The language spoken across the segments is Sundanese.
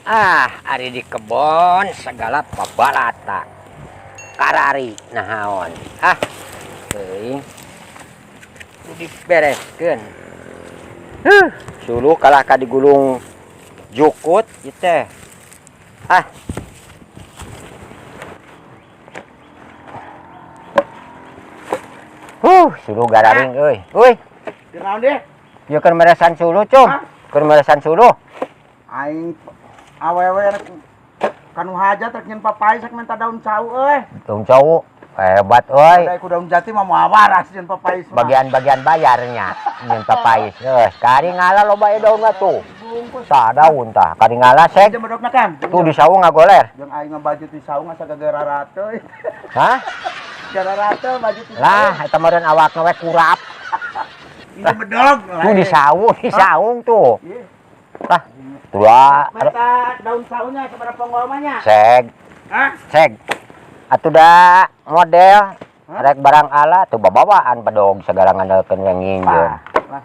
Ah, ari di kebon segala pabalatak. Karari nahaon. Ah, teuing. Dibereskeun. Huh, suluh kalah ka digulung jukut ieu teh. Ah. Huh, suluh gararing euy. Euy. Kunaon deh? Ieu keur meresan suluh, Cum. Keur meresan suluh. Aing awewe rek kanu hajat rek nyen papais rek minta daun cau euy. Daun cau hebat euy. Da ku daun jati mah moal waras nyen papais mah. Bagian-bagian bayarnya nyen papais. Heuh, kari ngala loba ye daun mah tuh. Bungkus. Tah daun tah, kari ngala sek. Jeung bedokna Kang. Tuh di saung ngagoler. Jeung aing mah baju ti saung asa gagararate euy. Hah? Gararate baju ti saung. Lah, eta meureun awakna we kurap. Ini bedog. Tuh di saung tuh. Iya. Lah, tuh lah. Minta daun saunya kepada ponggol mah nya. Seg. Hah? Seg. Atuh da model rek barang ala tuh babawaan bedog segala ngandalkeun we nginjeun. Lah.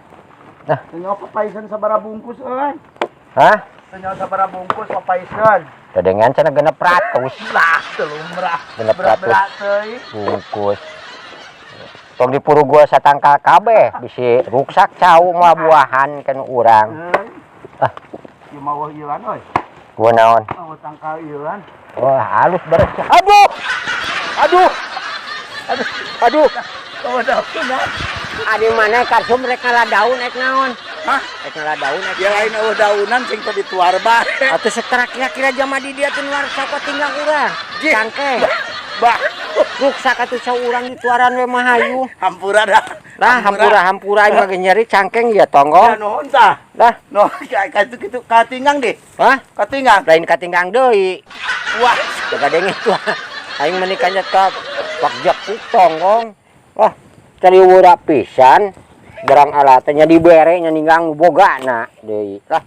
Nah. Teu nyaho papaisan sabaraha bungkus euy. Hah? Teu nyaho sabaraha bungkus papaisan. Dadengan cenah 600. Lah, teu lumrah. 600. Berat-berat teuing. Bungkus. Tong dipuru gua satangkal kabeh bisi ruksak cau mah buahan kan urang. Euy. Ah. Ieu mah eueuh ieuan euy. Gua naon? Eueuh tangkal ieuan. Wah, halus beres. Aduh. Aduh. Aduh. Aduh. Eueuh daunan. Adi mana karsum rek ngala daun rek naon? Hah? Rek ngala daun rek. Ya lain eueuh daunan sing teu dituar bae. Atuh setara kira-kira jama di dia teu nuar cau tinggal urang. Cangkeng. Bah. Ruksak atuh cau urang dituaran we mah hayu. Hampura dah. Lah hampura-hampura aing mah ge nyeri cangkeng ya tonggong. Ya nuhun tah. Lah. Noh, ka itu kitu katinggang deh. Hah? Katinggang. Lain katinggang deui. Wah, jaga denge tuh. Aing meuni kanjat ka pak jekuk tonggong. Wah, cari wura pisan. Barang alatnya dibere nya ninggang bogana deui. Lah.